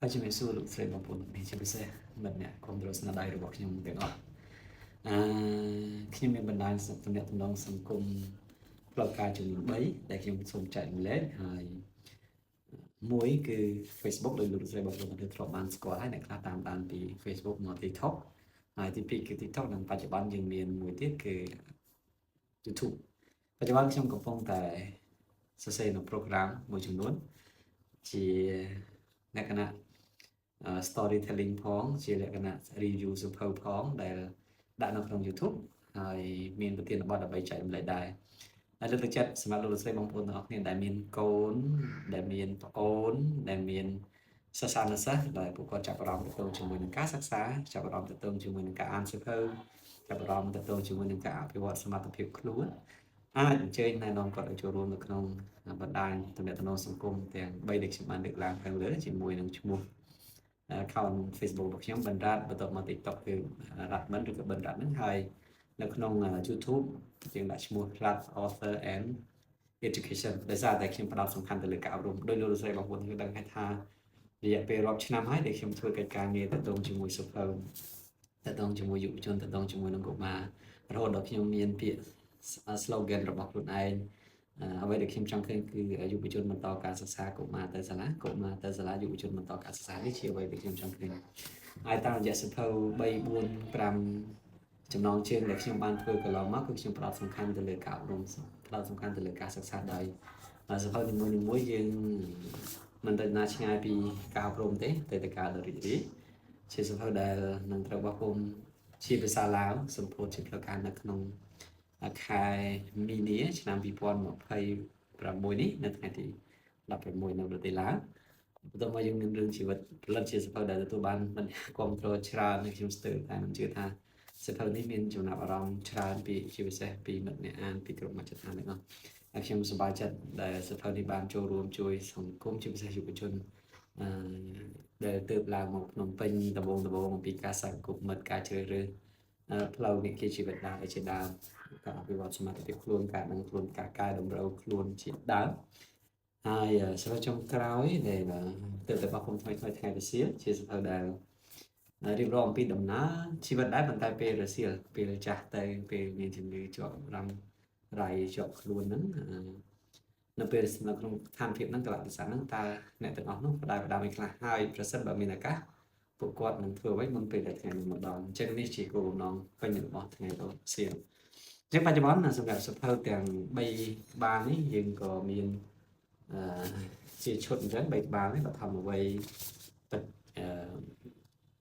ហើយជំរាបសួរលោកស្រីបងប្អូនទាំងនេះជាពិសេសមិត្តអ្នកគ្រប់គ្រងស្នាដៃរបស់ខ្ញុំទាំងអស់អឺខ្ញុំមានបណ្ដាញទំនាក់ទំនងសង្គមផ្លូវការចំនួន3ដែលខ្ញុំសូមចែករំលែកហើយមួយគឺ Facebook ដោយលោកស្រីបងប្អូនទាំងធ្លាប់បានស្គាល់ហើយអ្នកខ្លះតាមដានពី Facebook មក TikTok ហើយទី2គឺ TikTok និងបច្ចុប្បន្នយើងមានមួយទៀតគឺ YouTube បច្ចុប្បន្នខ្ញុំកំពុងតែសរសេរនៅ program មួយចំនួនជាលក្ខណៈ storytelling ផងជាលក្ខណៈ review សៀវភៅផងដែលដាក់នៅក្នុង YouTube ហើយមានប្រធានបទដើម្បីចែករំលែកដែរហើយលើកទឹកចិត្តសម្រាប់លោកលោកស្រីបងប្អូនទាំងអស់គ្នាដែលមានកូនដែលមានប្អូនដែលមានសិស្សានុសិស្សដែលពួកគាត់ចាប់អារម្មណ៍ទាក់ទងជាមួយនឹងការសិក្សាចាប់អារម្មណ៍ទាក់ទងជាមួយនឹងការអានសៀវភៅចាប់អារម្មណ៍ទាក់ទងជាមួយនឹងការអភិវឌ្ឍសមត្ថភាពខ្លួនអាចអញ្ជើញណែនាំគាត់ឲ្យចូលរួមនៅក្នុងបណ្ដាញទំនាក់ទំនងសង្គមទាំង3ដែលខ្ញុំបានលើកឡើងខាងលើជាមួយនឹងឈ្មោះ account Facebook របស់ខ្ញុំបណ្ដាតបន្ទាប់មក TikTok គឺរ៉ាត់បិនឬក៏បិនរ៉ាត់ហ្នឹងហើយនៅក្នុង YouTube យើងដាក់ឈ្មោះ Rat Author and Education ដោយសារតែខ្ញុំផ្ដោតសំខាន់ទៅលើការអប់រំដោយលោកស្រីបងប្អូនគឺដឹងហើយថារយៈពេលរាប់ឆ្នាំហើយដែលខ្ញុំធ្វើកិច្ចការងារទាក់ទងជាមួយសៀវភៅទាក់ទងជាមួយយុវជនទាក់ទងជាមួយនឹងកុមាររហូតដល់ខ្ញុំមានពាក្យ slogan របស់ខ្លួនឯងអ្វីដែលខ្ញុំចង់ឃើញគឺយុវជនបន្តការសិក្សាកុមារទៅសាលាកុមារទៅសាលាយុវជនបន្តការសិក្សានេះជាអ្វីដែលខ្ញុំចង់ឃើញហើយតាមរយៈសៀវភៅ3 4 5ចំណងជើងដែលខ្ញុំបានធ្វើកន្លងមកគឺខ្ញុំផ្ដោតសំខាន់ទៅលើការអប់រំផ្ដោតសំខាន់ទៅលើការសិក្សាដោយសៀវភៅនីមួយៗយើងមិនទៅណាឆ្ងាយពីការអប់រំទេតែតែការរីករាយជាសៀវភៅដែលនឹងត្រូវបោះពុម្ពជាភាសាឡាវសម្ពោធជាផ្លូវការនៅក្នុងខែមីនាឆ្នាំ2026នេះនៅថ្ងៃទី16នៅប្រទេសឡាវបន្ទាប់មកយើងមានរឿងជីវិតផលិតជាសៀវភៅដែលទទួលបានមិនគ្រប់គ្រងច្រើននៅខ្ញុំស្ទើរតែមិនជឿថាសៀវភៅនេះមានចំណាប់អារម្មណ៍ច្រើនពីជាពិសេសពីមិត្តអ្នកអានពីគ្រប់មជ្ឈដ្ឋានទាំងអស់ហើយខ្ញុំសប្បាយចិត្តដែលសៀវភៅនេះបានចូលរួមជួយសង្គមជាពិសេសយុវជនអឺដែលទើបឡើងមកភ្នំពេញដំបូងដំបូងអំពីការសង្គមមិត្តការជ្រើសរើសផ្លូវនិកាយជីវិតដើមជាដើមការអភិវឌ្ឍសមត្ថភាពខ្លួនការដឹងខ្លួនការកែតម្រូវខ្លួនជាដើមហើយសៀវភៅចុងក្រោយដែលទើបតែបោះពុម្ពថ្មីថ្មីថ្ងៃរសៀលជាសៀវភៅដែលរៀបរាប់អំពីដំណើរជីវិតដែរប៉ុន្តែពេលរសៀលពេលចាស់ទៅពេលមានជំងឺជាប់រំរៃជាប់ខ្លួនហ្នឹងនៅពេលនៅក្នុងស្ថានភាពហ្នឹងកលៈទេសៈហ្នឹងតើអ្នកទាំងអស់នោះផ្ដាយផ្ដាំអីខ្លះហើយប្រសិនបើមានឱកាសពួកគាត់នឹងធ្វើអ្វីមុនពេលដែលថ្ងៃនោះមកដល់អញ្ចឹងនេះជាគោលបំណងពេញរបស់ថ្ងៃរសៀលអញ្ចឹងបច្ចុប្បន្នសម្រាប់សៀវភៅទាំង3ក្បាលនេះយើងក៏មានអឺជាឈុតអញ្ចឹង3ក្បាលនេះបឋមវ័យបអឺ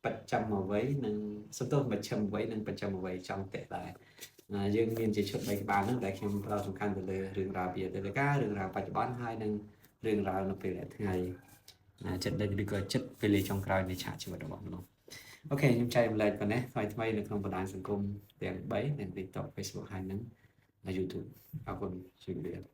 បច្ចឹមវ័យនិងសន្តោសមជ្ឈិមវ័យនិងបច្ចឹមវ័យចង់តេដែរយើងមានជាឈុត3ក្បាលហ្នឹងដែលខ្ញុំផ្ដោតសំខាន់ទៅលើរឿងរ៉ាវពីអតីតកាលរឿងរ៉ាវបច្ចុប្បន្នហើយនិងរឿងរ៉ាវនៅពេលថ្ងៃចិត្តដេកឬក៏ចិត្តពេលចុងក្រោយនៃឆាកជីវិតរបស់មនុស្សOK ខ្ញុំចែករំលែកប៉ុណ្ណេះថ្មីថ្មីនៅក្នុងបណ្ដាញសង្គមទាំង3ទាំង TikTok, Facebook ហើយនិង YouTube អរគុណជម្រាបលា។